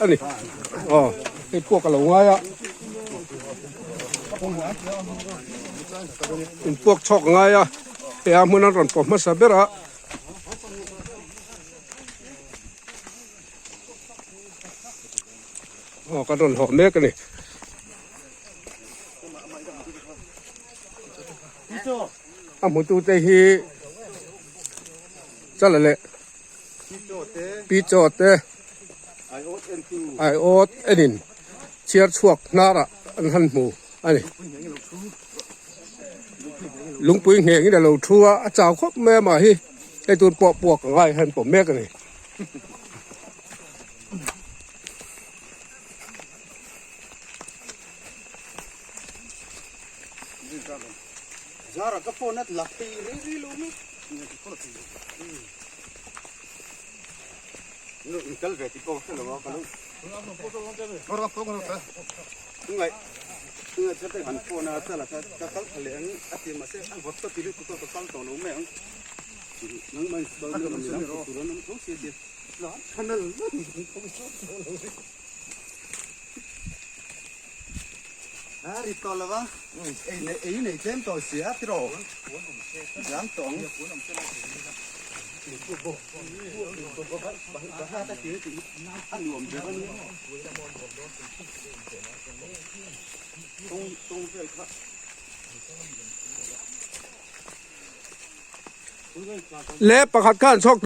a ni. Aw hei puak a lo ngai a. In puak chhawk a ngai a, hei a hmun an rawn pawh hmasa ber a. Aw kan rawn hlawh mek a ni. A hmutute hi chala leh Pichaw te aiawt enin chhiar chhuak hnarah an han hmu a ni. Lungpui nghengin a lo thu a, a chau khawp mai a mah hi hei tur pawh puak a ngai hian pawm mek a ni. Le pakhat khan chhawk.